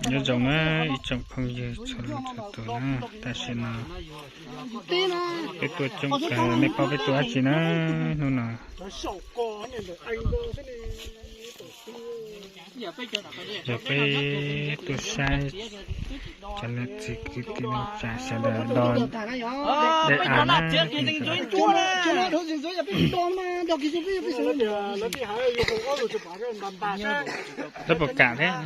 Nyob zoo na ib tsoom phooj ywg txhua leej txhua tus na, tam sim no peb tuaj coob kawg, nej paub peb tuaj dab tsi na? Hnub no yog peb tuaj saib cov leej txiv kwv tij neej tsa sawv daws do dej av na. Lawv puas kam thiab?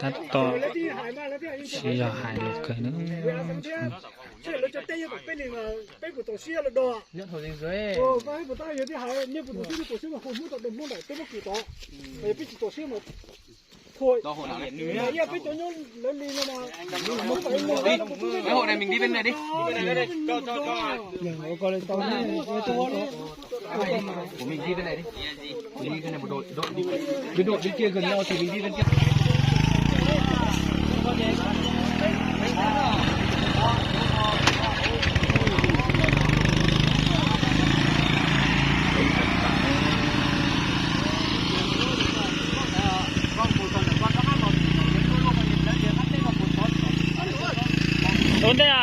Tab tom tsis yog hais lus kawg na. Ua ntej a.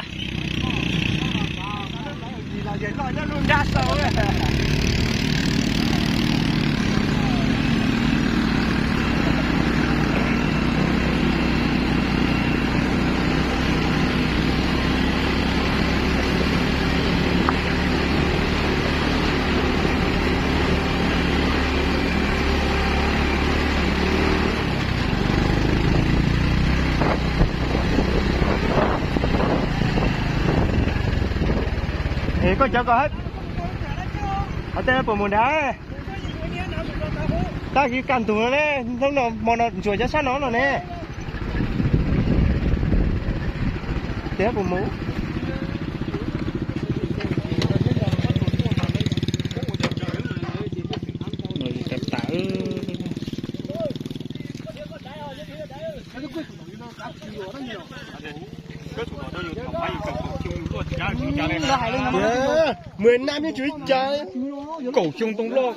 Es koj cov ko hais, hais tej puas mus nrad? Tab sis kaj ntug no ne, hnub no hmo no ntsuas cov sab no no ne. Tias puas mus? Mười năm nhưng chỉ chảy. Kaum xyoo ntoo loj.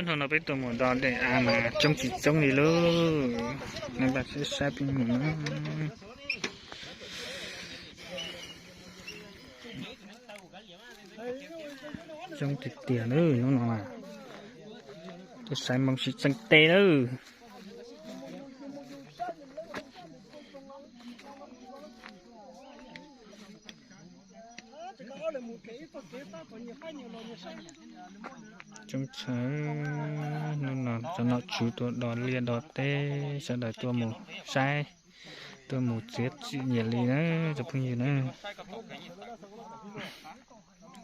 Hnub no peb tuaj mus do dej av mas coob tsis coob li lauj. Nej pab saib peb mus na. Coob tiag tiag na hnub no mas. Tuaj saib Hmoob sib txeeb teb lawm. Coob tshaj, hnub no cov nom tswv tuaj do liaj do teb, sawv daws tuaj mus saib, tuaj mus txiav txim nyiam li na cov phooj ywg na.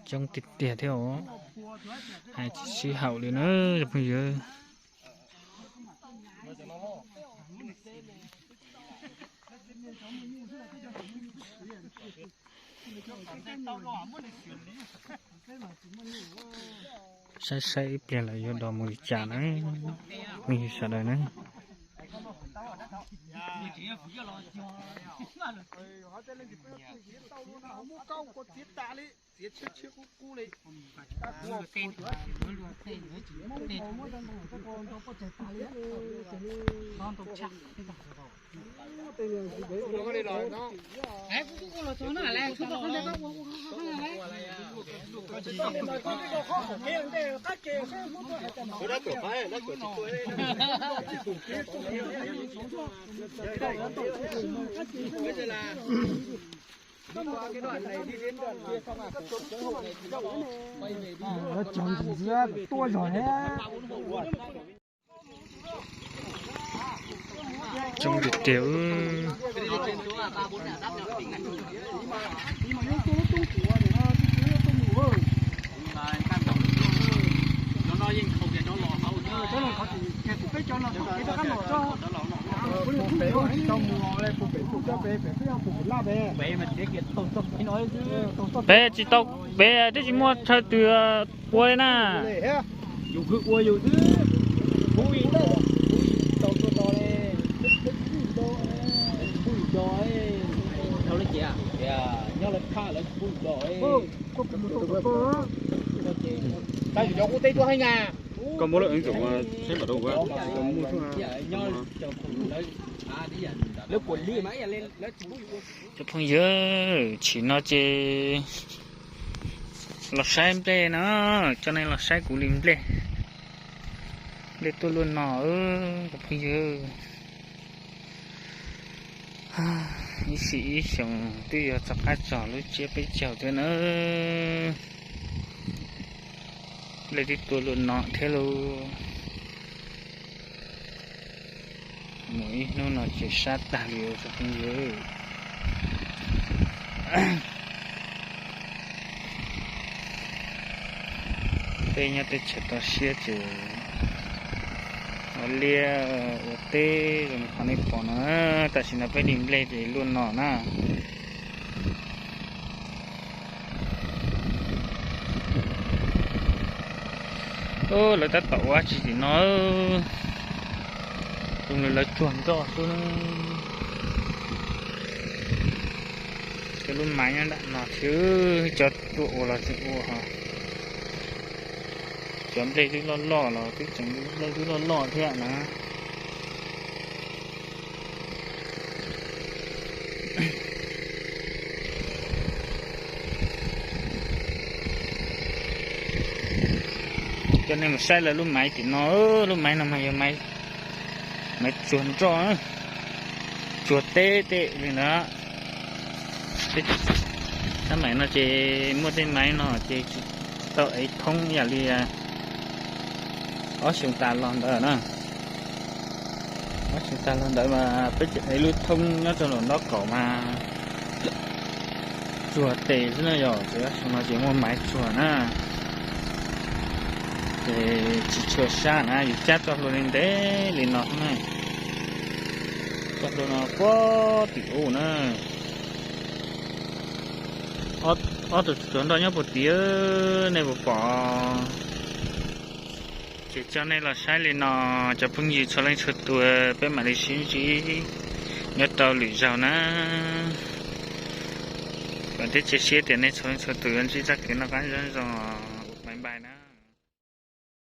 Coob tiag tiag thiab os, hais tsis sib haum li na cov phooj ywg. Saib saib ib pliag lawm yuav do mus li cas na, phooj ywg sawv daws na. Coob tiag tiag. Peb tsis tau, peb twb tsis muaj chaw twg ua li na. Yus ua yus xwb, kuv tau tuaj no li. Koj muab lub ứng dụng saib mam rau kuv. Cov phooj ywg, tsim no ces los saib nplej no, coj nej los saib kuv li nplej. Nplej tuaj luaj no, cov phooj ywg. Ib sim ib xyoos twb yog txog qab txog lub tsiab peb caug thiab na. Nplej twb tuaj luaj no thiab lauj. Mus ib hnub no ces sab tag li os cov phooj ywg. Peb nyob teb chaws toj siab ces ua liaj ua teb zoo li qhov nej pom no. Tam sim no peb li nplej ces luaj no na. Lawv tab tom ua dab tsi tim no, zoo li lawv tsuag nroj xwb na. Cov lub maiv nyob nram no thiab, cov tuaj ua los tseem ua ho. Cov nplej twb loj loj los twb tseem nplej twb loj loj thiab na. Coj nej mus saib lawv lub maiv tim no, lub maiv no mas yog maiv tsuag nroj, tsuag teb teb li ntawd. Tab maiv no ces muaj tej maiv no ces tsis tau ev thoob ib yam li ob xyoo tas los ntawd na. Ob xyoo tas los ntawd mas peb tseem ev lub thoob nyob rau nraum nraub qaum mas tsuag tes xwb na yom, ces ob xyoo no ces muaj maiv tsuag na. Ces tsis tshua sab na, yus cab txoj hlua li ntev li no xwb na. Txoj hlua no puag tim ub na. Ob tug tsuag nroj nyob puag tim, nej puas pom? Ces coj nej los saib li no, cov phooj ywg txhua leej txhua tus, peb mam li sib ntsib nyob rau lwm zaug na. Vam thiab cia siab tias nej txhua leej txhua tus yuav ntsib txoj kev noj qab nyob zoo.